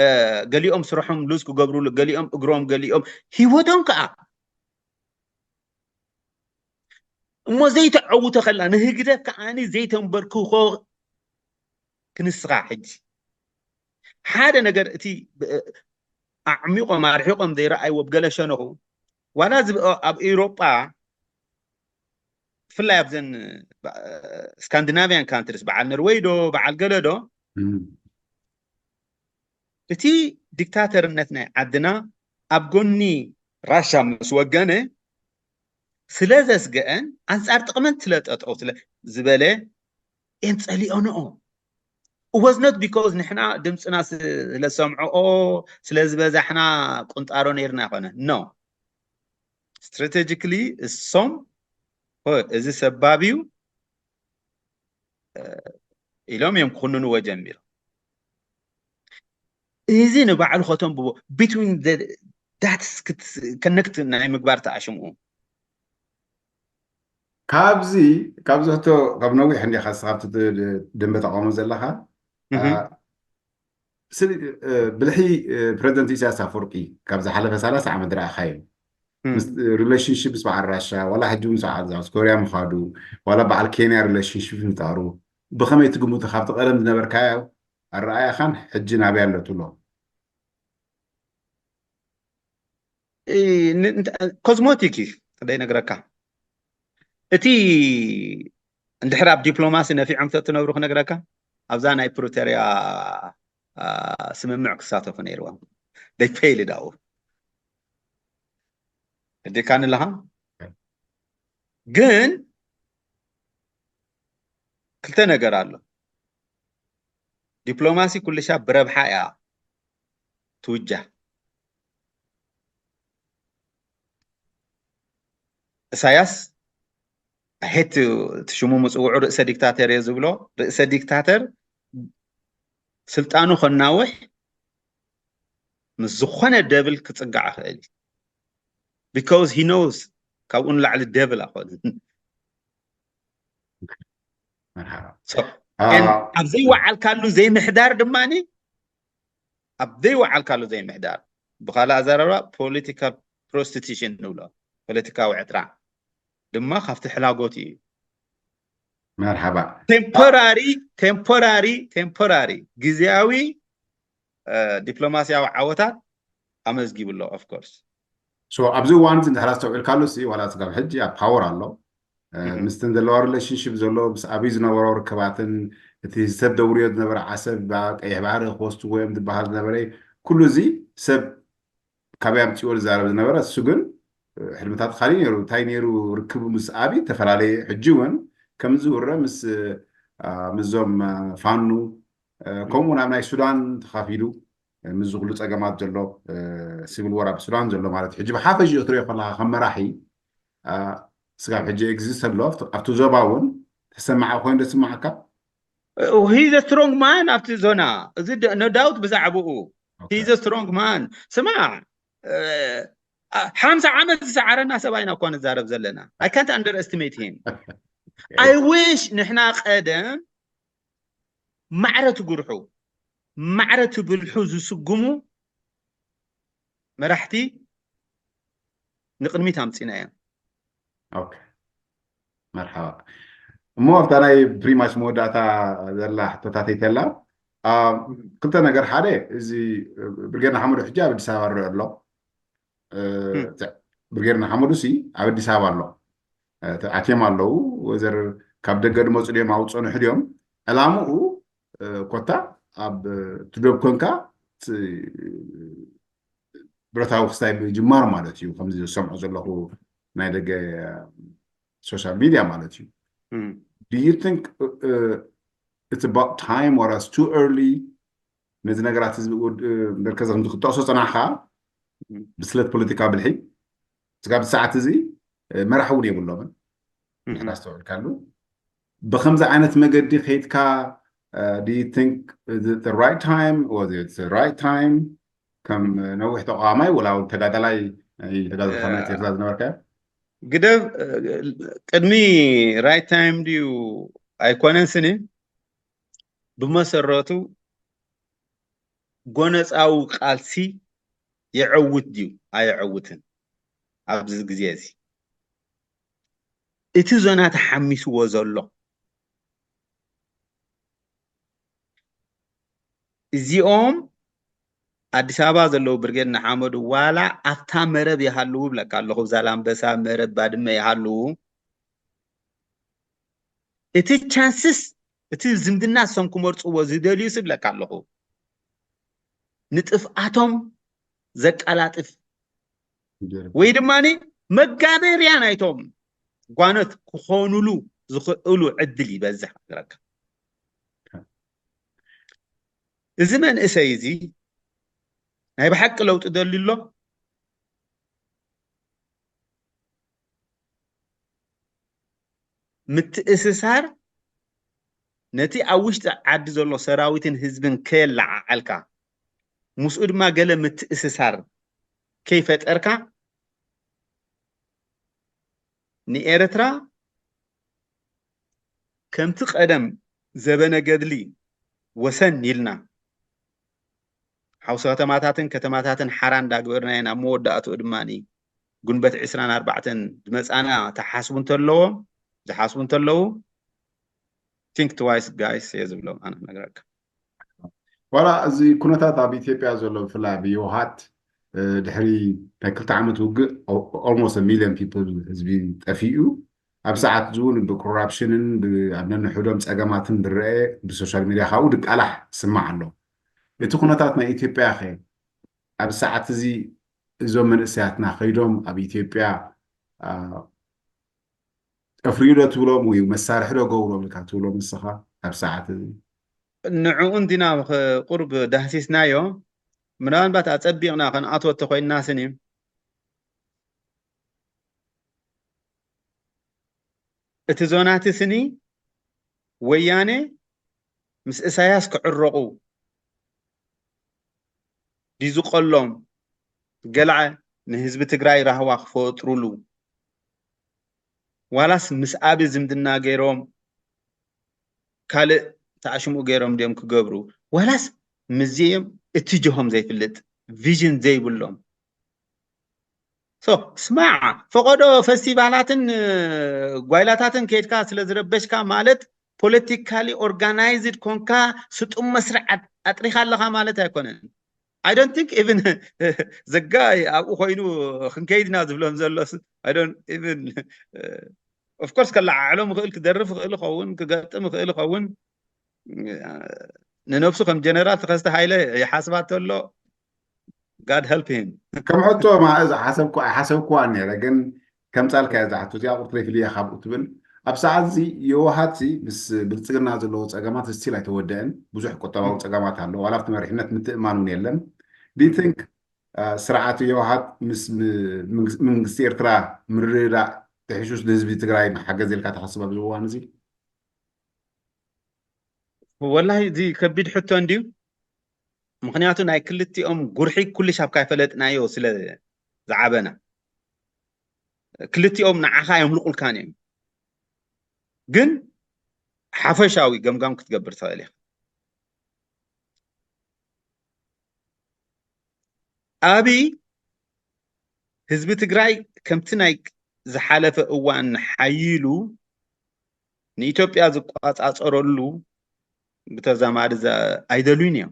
እ፣ ገሊኦም ስርሖም ሉዝ ክገብሩሉ፣ ገሊኦም እግሮም፣ ገሊኦም ህይወቶም ከዓ። እሞ ዘይተዐውቶ ከላ ንህግደፍ ከዓኒ ዘይተንበርክኾ ክንስኻ ሕጂ። ሓደ ነገር እቲ ብ-፣ ኣዕሚቖም ኣርሒቖም ዘይረኣይዎ ብገለ ሸነኹ፣ ዋላ እዚ ኣብ ኤውሮጳ ብፍላይ ኣብዘን ስካንዲናቪያን ካንትሪስ በዓል ነርወይ ዶ በዓል ገለ ዶ እቲ ዲክታተርነት ናይ ዓድና ኣብ ጎኒ ራሻ ምስ ወገነ ስለ ዘስገአን ኣንጻር ጥቕመን ስለ ጠጠው ስለ ዝበለ እየን ጸሊኦንኦ። It was not because ንሕና ድምፅና ስለሰምዕኦ ስለ ዝበዛሕና ቁንጣሮ ነይርና ይኮነ no strategically እሶም እዚ ሰባብ እዩ ኢሎም እዮም ክኩንንዎ ጀሚሮም። እዚ ንባዕሉ ከተንብቦ between that's connect ናይ ምግባር ተኣሽምኡ ካብዚ ካብዚ ሕቶ ካብ ነዊሕ እንዲኻ ስኻብቲ ደንበ ተቃውሞ ዘለኻ ብልሒ ፕሬዚደንት ኢሳያስ ኣፈወርቂ ካብ ዝሓለፈ ሰላሳ ዓመት ድረኣኻዮ ሪሌሽንሽፕ ምስ በዓል ራሻ ዋላ ሕጂ ምስ በዓል ኮርያ ምኻዱ ዋላ በዓል ኬንያ ሪሌሽንሽፕ ምጣሩ ብኸመይ ትግምቱ ካብቲ ቀደም ዝነበርካዮ ኣረኣያኻን ሕጂ ናበይ ኣሎ ትብሎ ኮዝሞቲክ እዩ ደይነግረካ እቲ እንድሕር ኣብ ዲፕሎማሲ ነፊዖም ተትነብሩ ክነግረካ ኣብዛ ናይ ፕሪቶሪያ ስምምዕ ክሳተፉ ነይርዎም ደይ ፌይል ዳው እዲካ ንለኻ ግን ክልተ ነገር ኣሎ ዲፕሎማሲ ኩልሻ ብረብሓ እያ ትውጃ እሳያስ ኣሄት ሽሙ ምፅውዑ ርእሰ ዲክታተር እየ ዝብሎ ርእሰ ዲክታተር ስልጣኑ ከናውሕ ምስ ዝኾነ ደብል ክፅጋዕ ክእል እዩ because he knows ካብኡ ንላዕሊ ደብል ኣኮነ ኣብ ዘይወዓልካሉ ዘይምሕዳር ድማ ኣብ ዘይወዓልካሉ ዘይምሕዳር ብካልእ ኣዘራርባ political prostitution ንብሎ ፖለቲካዊ ዕጥራ ድማ ካብቲ ሕላጎት እዩ መርሓባ temporary temporary temporary ግዜያዊ ዲፕሎማሲያዊ ዓወታት ኣመዝጊቡ ኣሎ of course so ኣብዚ እዋን እዚ እንድሕር ኣስተውዒልካሉ ሲ ዋላ ስጋብ ሕጂ ኣብ power ኣሎ ምስተን ዘለዋ relationship ዘሎ ምስ ኣብይ ዝነበሮ ርክባትን እቲ ሰብ ደውርዮ ዝነበረ ዓሰብ ቀይሕ ባሕሪ ክወስድዎ እዮም ዝበሃል ዝነበረ ኩሉ እዚ ሰብ ካበይ ኣምፅዎ ዝዛረብ ዝነበረ እሱ ግን ሕልምታት ካሊእ ነይሩ እንታይ ነይሩ ርክቡ ምስ ኣብይ ዝተፈላለየ ሕጂ እውን ከምዝውረ ምስ ምስዞም ፋኑ ከምኡ ናብ ናይ ሱዳን ተኻፊሉ ምስዚ ኩሉ ፀገማት ዘሎ ሲቪል ወር ኣብ ሱዳን ዘሎ ማለት ሕጂ ብሓፈሽኡ ክትሪኦ ከለካ ከም መራሒ ስጋብ ሕጂ ኤግዚስት ኣሎ ኣብቲ ዞባ እውን ተሰማዐ ኮይኑ ደስማዓካ he's a strong man ኣብቲ ዞና እዚ no doubt ብዛዕባኡ he's a strong man ስማዕ ሓምሳ ዓመት ዝሰዓረና ሰብኣይና እኳ ንዛረብ ዘለና I can't underestimate him I wish ንሕና ቀደም ማዕረ ትጉርሑ ማዕረ ትብልሑ ዝስጉሙ መራሕቲ ንቅድሚት ኣምፂና እዮም መርሓባ እሞ ኣብታ ናይ ፕሪማች መወዳእታ ዘላ ሕቶታተይ ተላ ክልተ ነገር ሓደ እዚ ብርጌድ ንሓመዱ ሕጂ ኣብ ኣዲስ ኣበባ ንሪኦ ኣሎ ብርጌድ ንሓመዱ ሲ ኣብ ኣዲስ ኣበባ ኣሎ ኣትዮም ኣለዉ ወዘር ካብ ደገ ድመፁ ድዮም ኣብ ፀንሑ ድዮም ዕላምኡ ኮታ ኣብ ትዶብ ኮንካ ብረታዊ ክስታይ ምጅማር ማለት እዩ ከምዚ ዝሰምዖ ዘለኹ ናይ ደገ social media ማለት እዩ do you think it's about time or it's too early ነዚ ነገራት እዚ መርከዚ ከምዚ ክትጠቕሶ ፀናሕካ ብስለት ፖለቲካ ብልሒ ስጋብ ሰዓት እዚ መራሕ እውን የብሎምን እናስተውዕልካሉ ብከምዚ ዓይነት መገዲ ከይድካ do you think is it the right time or is it the right time ከም ነዊሕ ተቃዋማይ ወላ እውን ተጋዳላይ ተጋዳልካ ናይ ኤርትራ ዝነበርካ ግደፍ ቅድሚ right time ድዩ ኣይኮነን ስኒ ብመሰረቱ ጎነፃዊ ቃልሲ የዐውት ድዩ ኣየዐውትን ኣብዚ ግዜ እዚ እቲ ዞና ተሓሚስዎ ዘሎ እዚኦም ኣዲስ ኣበባ ዘለዉ ብርጌድ ንሓመዱ ዋላ ኣብታ መረብ ይሃልዉ ብለካ ኣለኹ ዛላምበሳ መረብ ባድመ ይሃልዉ እቲ ቻንስስ እቲ ዝምድና እሶም ክመርፅዎ ዝደልዩ ስብለካ ኣለኹ ንጥፍኣቶም ዘቀላጥፍ ወይ ድማ መጋበርያ ናይቶም ጓኖት ክኾኑሉ ዝኽእሉ ዕድል ይበዝሕ። ረካ እዚ መንእሰይ እዚ ናይ ብሓቂ ለውጢ ደልዩ ኣሎ። ምትእስሳር ነቲ ኣብ ውሽጢ ዓዲ ዘሎ ሰራዊትን ህዝብን ከየለዓዓልካ ምስኡ ድማ ገለ ምትእስሳር ከይፈጠርካ ንኤርትራ ከምቲ ቀደም ዘበነ ገድሊ ወሰን ኢልና ሓውሲ ከተማታትን ከተማታትን ሓራ እንዳግበርናየን ኣብ መወዳእትኡ ድማ ጉንበት ዕስራን ኣርባዕተን ዝመፃና ተሓስቡ እንተለዎም ዝሓስቡ እንተለዉ think twice guys እየ ዝብሎም ኣነ ክነግረካ። ዋላ እዚ ኩነታት ኣብ ኢትዮጵያ ዘሎ ብፍላይ ኣብ ህወሓት ድሕሪ ናይ ክልተ ዓመት ውግእ almost ሚሊዮን people ህዝቢ ጠፊኡ ኣብ ሰዓት እዚ እውን ብኮራፕሽንን ኣብ ነንሕዶም ፀገማትን ዝረአ ብሶሻል ሚድያ ካብኡ ድቃላሕ ስማዕ ኣሎ። እቲ ኩነታት ናይ ኢትዮጵያ ከ ኣብ ሰዓት እዚ እዞም መንእሰያትና ከይዶም ኣብ ኢትዮጵያ ጠፍርዩ ዶ ትብሎም ወይ መሳርሒ ዶ ገብሮም ኢልካ ትብሎም ንስኻ ኣብ ሰዓት እዚ? ንዕኡ እንዲና ቁርብ ዳህሲስናዮ። ምናልባት ኣፀቢቕና ከንኣትዎ ተኮይንና ስኒ እቲ ዞናቲ ስኒ ወያነ ምስ እሳያስ ክዕረቑ ዲዝቆሎም ገልዐ ንህዝቢ ትግራይ ራህዋ ክፈጥሩሉ ዋላስ ምስ ኣቢ ዝምድና ገይሮም ካልእ ተኣሽምኡ ገይሮም ድዮም ክገብሩ ዋላስ ምስዚኦም እትጅሆም ዘይፍልጥ ቪዥን ዘይብሎም so ስማዕ ፈቆዶ ፈስቲቫላትን ጓይላታትን ከይድካ ስለ ዝረበሽካ ማለት ፖለቲካሊ ኦርጋናይዝድ ኮንካ ስጡም መስርዕ ኣጥሪኻ ኣለኻ ማለት ኣይኮነን። I don't think even ዘጋይ ኣብኡ ኮይኑ ክንከይድና ዝብሎም ዘሎስ I don't even of course ከለዓዕሎም ይኽእል ክደርፍ ይኽእል ይኸውን ክገጥም ይኽእል ይኸውን ንነብሱ ከም ጀነራል ተኸስተ ሃይለ ይሓስባ ተሎ God help him ከም ሕቶ ዝሓሰብኩ ኣይሓሰብኩዋን ነረ ግን ከምፃልካ እያ ዝሓቶ እዚኣ ቁርትለይ ፍልያ ካብኡ ትብል ኣብ ሰዓት እዚ የዋሃት ምስ ብልፅግና ዘለዎ ፀገማት ስቲል ኣይተወደአን ብዙሕ ቁጠባዊ ፀገማት ኣሎ ዋላ ኣብቲ መሪሕነት ምትእማን እውን የለን do you think ስርዓት የዋሃት ምስ መንግስቲ ኤርትራ ምርዳእ ተሒሹስ ንህዝቢ ትግራይ መሓገዝ ኢልካ ተሓስብ ኣብዚ እዋን እዚ ወላሂ እዚ ከቢድ ሕቶ እንድዩ ምክንያቱ ናይ ክልቲኦም ጉርሒ ኩልሻብ ካይፈለጥናዮ ስለ ዝዓበና ክልቲኦም ንዓኻ የምልቁልካን እዮም ግን ሓፈሻዊ ገምጋም ክትገብር ትኽእል ኢኻ ኣብይ ህዝቢ ትግራይ ከምቲ ናይ ዝሓለፈ እዋን ሓይሉ ንኢትዮጵያ ዝቋፃፀረሉ ብተዛማዲ ኣይደልዩን እዮም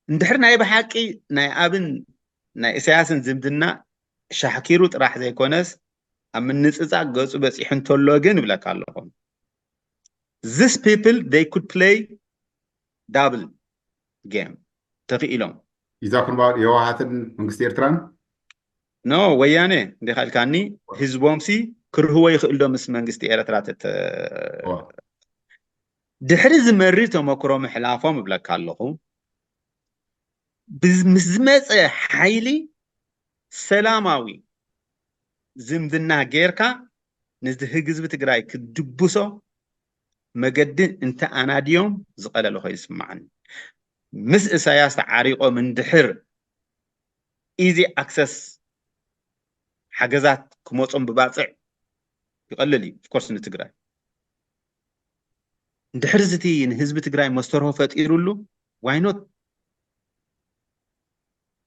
እንድሕር ናይ ብሓቂ ናይ ኣብን ናይ ኢሳያስን ዝምድና ሻሕኪሩ ጥራሕ ዘይኮነስ ኣብ ምንፅፃቅ ገፁ በፂሑ እንተሎ ግን እብለካ ኣለኹ this people they could play double game ተኽኢሎም ይዛኩን የዋሃትን መንግስቲ ኤርትራን no ወያነ እንዲኻ ኢልካኒ ህዝቦምሲ ክርህዎ ይኽእል ዶ ምስ መንግስቲ ኤርትራ ድሕሪ ዝመሪ ተመክሮ ምሕላፎም እብለካ ኣለኹ ምስ ዝመፀ ሓይሊ ሰላማዊ ዝምድና ጌርካ ንዝህግ ህዝቢ ትግራይ ክትድብሶ መገዲ እንተ ኣናድዮም ዝቐለለ ኮይኑ ይስምዓኒ። ምስ እሳያስ ተዓሪቖም እንድሕር ኢዚ ኣክሰስ ሓገዛት ክመጾም ብባፅዕ ይቐልል እዩ ኦፍኮርስ ንትግራይ። እንድሕር ዝቲ ንህዝቢ ትግራይ መስተርሆ ፈጢሩሉ ዋይኖት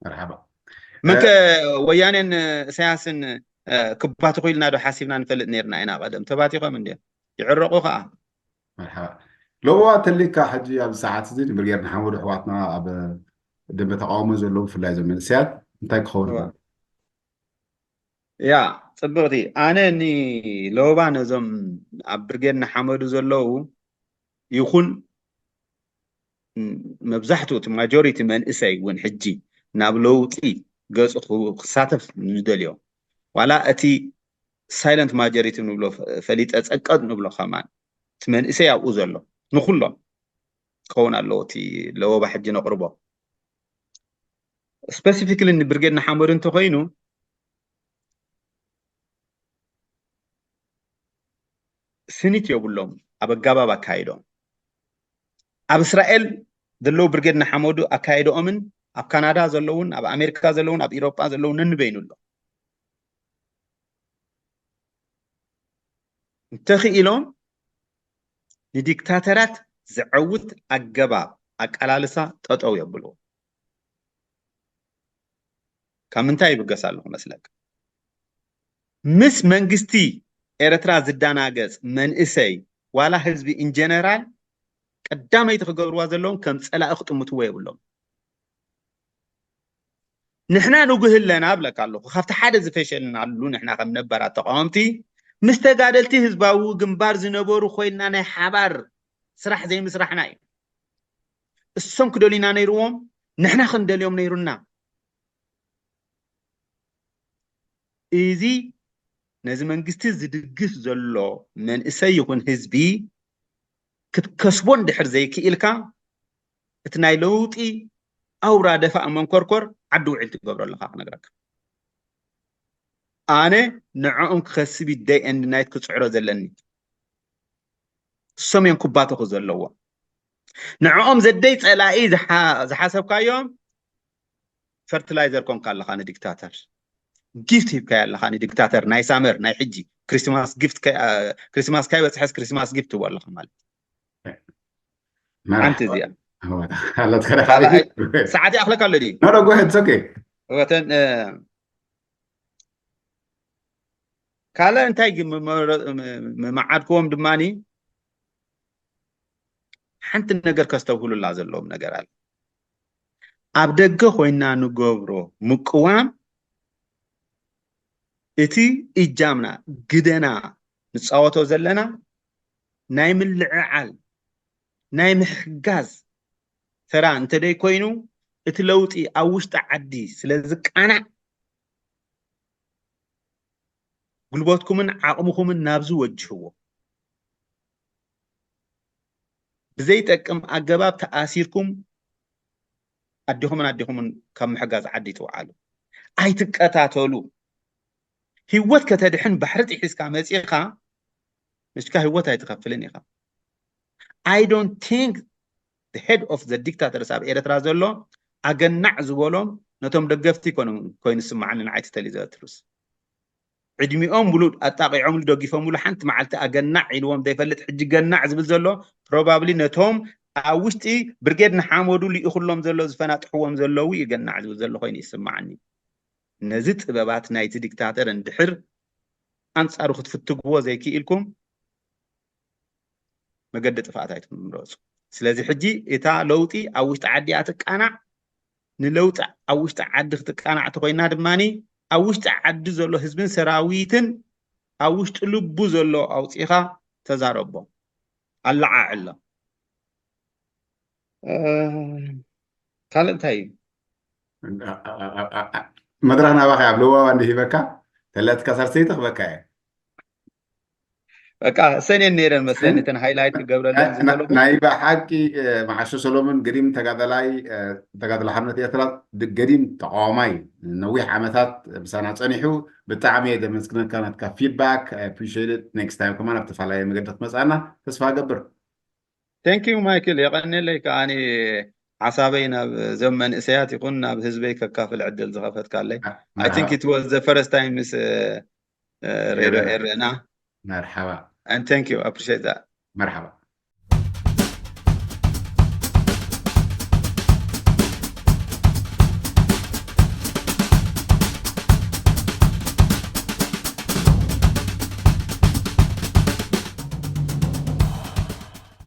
መርሓባ ምንከ ወያኔን እሳያስን ክባትኹ ኢልና ዶ ሓሲብና ንፈልጥ ነርና ኢና ቀደም ተባቲኾም እንዲ ይዕረቑ ከዓ መርሓባ ለዋ ተሊካ ሕጂ ኣብ ሰዓት እዚ ንብርጌር ንሓመዱ ኣሕዋትና ኣብ ደንበ ተቃውሞ ዘለዉ ብፍላይ ዞም መንእሰያት እንታይ ክኸውን ይኽእል ያ ጽብቕቲ። ኣነ ንለወባ ነዞም ኣብ ብርጌድ ንሓመዱ ዘለዉ ይኹን፣ ም- መብዛሕትኡ እቲ ማጆሪቲ መንእሰይ እውን ሕጂ ናብ ለውጢ ገጹ ክሳተፍ ዝደልዮ፣ ዋላ እቲ ሳይለንት ማጆሪቲ ንብሎ፣ ፈሊጠ ጸቀጥ ንብሎ ከማን፣ እቲ መንእሰይ ኣብኡ ዘሎ ንኩሎም ክኸውን ኣለዎ። እቲ ለወባ ሕጂ ነቕርቦ ስፐሲፊክሊ ንብርጌድ ንሓመዱ እንተኮይኑ፣ ስኒት የብሎም ኣብ ኣጋባብ ኣካይዶም። ኣብ እስራኤል ዘለዉ ብርጌድ ንሓመዱ ኣካይዶኦምን፣ ኣብ ካናዳ ዘለውን፣ ኣብ ኣሜሪካ ዘለውን፣ ኣብ ኢሮጳ ዘለውን ነንበይኑ ኣሎ። እንተኽኢሎም ንዲክታተራት ዘዐውት ኣገባብ ኣቀላልሳ ጠጠው የብልዎ። ካብ ምንታይ ይብገስ ኣለኹ መስለካ? ምስ መንግስቲ ኤርትራ ዝዳናገጽ መንእሰይ ዋላ ህዝቢ ኢንጀነራል ቀዳመይቲ ክገብርዋ ዘለዎም ከም ጸላኢ ክጥምትዎ የብሎም። ንሕና ንጉህ ኣለና እብለካ ኣለኹ። ካብቲ ሓደ ዝፈሸልናሉ ንሕና ከም ነባራት ተቃወምቲ ምስ ተጋደልቲ ህዝባዊ ግንባር ዝነበሩ ኮይንና ናይ ሓባር ስራሕ ዘይምስራሕና እዩ። እሶም ክደልዩና ነይርዎም፣ ንሕና ክንደልዮም ነይሩና። እዚ ነዚ መንግስቲ ዝድግፍ ዘሎ መንእሰይ ይኹን ህዝቢ ክትከስቦ እንድሕር ዘይክኢልካ፣ እቲ ናይ ለውጢ ኣውራ ደፋእ መንኮርኮር ዓዲ ውዒል ትገብሮ ኣለኻ ክነግረካ። ኣነ ንዕኦም ክኸስብ እዩ day and night ክጽዕሮ ዘለኒ። እሶም እዮም ክባተኹ ዘለዎም። ንዕኦም ዘደይ ጸላኢ ዝሓ- ዝሓሰብካዮም ፈርቲላይዘር ኮንካ ኣለኻ ንዲክታተር። ጊፍት ሂብካዮ ኣለኻ ንዲክታተር ናይ ሳመር ናይ ሕጂ ክሪስማስ ጊፍት ከ- አ፣ ክሪስማስ ካይበጽሐስ ክሪስማስ ጊፍት ትህቦ ኣለኻ ማለት። ሓንቲ እዚኣ። ኣለትከረ ካልኣይ ሰዓት ይኣኽለካ ኣሎ ድዩ? No, no, go ahead, it's okay. ወተን እ፣ ካልእ እንታይ ግን መመረ- መ- መመዓድክዎም ድማኒ ሓንቲ ነገር ከስተብህሉላ ዘለዎም ነገር ኣለ። ኣብ ደገ ኮይና ንገብሮ ምቅዋም እቲ እጃምና ግደና ንጻወቶ ዘለና ናይ ምልዕዓል ናይ ምሕጋዝ ተራ እንተደይ ኮይኑ እቲ ለውጢ ኣብ ውሽጢ ዓዲ ስለ ዝቃናዕ ጉልበትኩምን ዓቕምኹምን ናብዚ ወጅህዎ። ብዘይጠቅም ኣገባብ ተኣሲርኩም ኣዲኹምን ኣዲኹምን ካብ ምሕጋዝ ዓዲ ትውዓሉ። ኣይትቀታተሉ። ህይወት ከተድሕን ባሕሪ ጥሒስካ መጺኻ ንስካ ህይወት ኣይትኸፍልን ኢኻ። I don't think the head of the dictators ኣብ ኤርትራ ዘሎ ኣገናዕ ዝበሎም ነቶም ደገፍቲ ይኮኑ ኮይኑ ስምዓኒ ንዓይ ትተሊ ዘትሩስ ዕድሚኦም ሙሉ ኣጣቂዖምሉ ደጊፎምሉ ሓንቲ መዓልቲ ኣገናዕ ኢልዎም ዘይፈልጥ ሕጂ ገናዕ ዝብል ዘሎ probably ነቶም ኣብ ውሽጢ ብርጌድ ንሓመዱ ልኢኹሎም ዘሎ ዝፈናጥሕዎም ዘለዉ እዩ ገናዕ ዝብል ዘሎ ኮይኑ ይስምዓኒ። ነዚ ጥበባት ናይቲ ዲክታተር እንድሕር ኣንጻሩ ክትፍትግዎ ዘይክኢልኩም መገዲ ጥፍኣት ኣይትምረፁ። ስለዚ ሕጂ እታ ለውጢ ኣብ ውሽጢ ዓዲ እያ ትቃናዕ። ንለውጢ ኣብ ውሽጢ ዓዲ ክትቃናዕ ተኮይና ድማ ኣብ ውሽጢ ዓዲ ዘሎ ህዝብን ሰራዊትን ኣብ ውሽጢ ልቡ ዘሎ ኣውፂኻ ተዛረቦ፣ ኣለዓዕሎ። ካልእ እንታይ እዩ? መድረኽ ናባኻ ኣብ ልዋዋ እንዲ ሂበካ ተለትካ ሳልሰይቲ ክበካ እየ። በቃ ሰኔን ነይረን መስለኒ እተን ሃይላይት ክገብረለን ዝደለኹ። ናይ ብሓቂ መዓሾ ሰሎሞን ገዲም ተጋደላይ፣ ተጋድሎ ሓርነት ኤርትራ ገዲም ተቃዋማይ፣ ነዊሕ ዓመታት ምሳና ጸኒሑ። ብጣዕሚ እየ ዘመስግነካ ናትካ ፊድባክ። I appreciate it. Next time ከማን ኣብ ተፈላለየ መገዲ ክትመጻና ተስፋ እገብር። Thank you ማይክል፣ የቐንየለይ። ከዓኒ ሓሳበይ ናብ እዞም መንእሰያት ይኹን ናብ ህዝበይ ከካፍል ዕድል ዝኸፈትካለይ። I think it was the first time ምስ ሬድዮ ኤረና። መርሓባ። And thank you, appreciate that. መርሓባ።